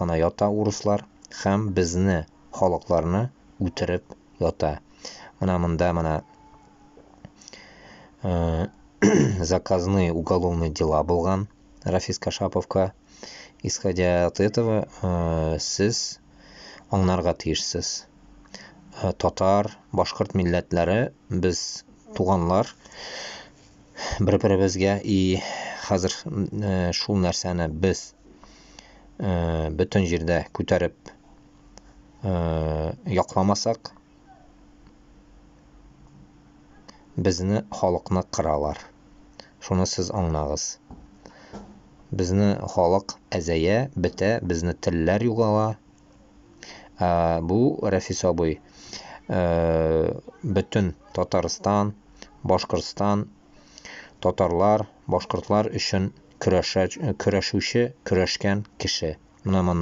кына ята урыслар һәм безне, халыкларны үтереп ята. Менә монда менә заказные уголовные дела булган Рафис Кашаповка. Исходя от этого, сез аңларга тиешсез. Татар, башкорт милләтләре без туганнар бер-беребезгә, и хәзер шул нәрсәне без бөтен җирдә күтәреп якламасак, безне, халыкны кыралар. Шуны сез аңлагыз. Безне халык әзәя, бетә, безне телләр югала. Бу Рафис абый бөтен Татарстан, Башкортстан, татарлар, башкортлар өчен көрәшә, көрәшүче, көрәшкән кеше. Менә монда.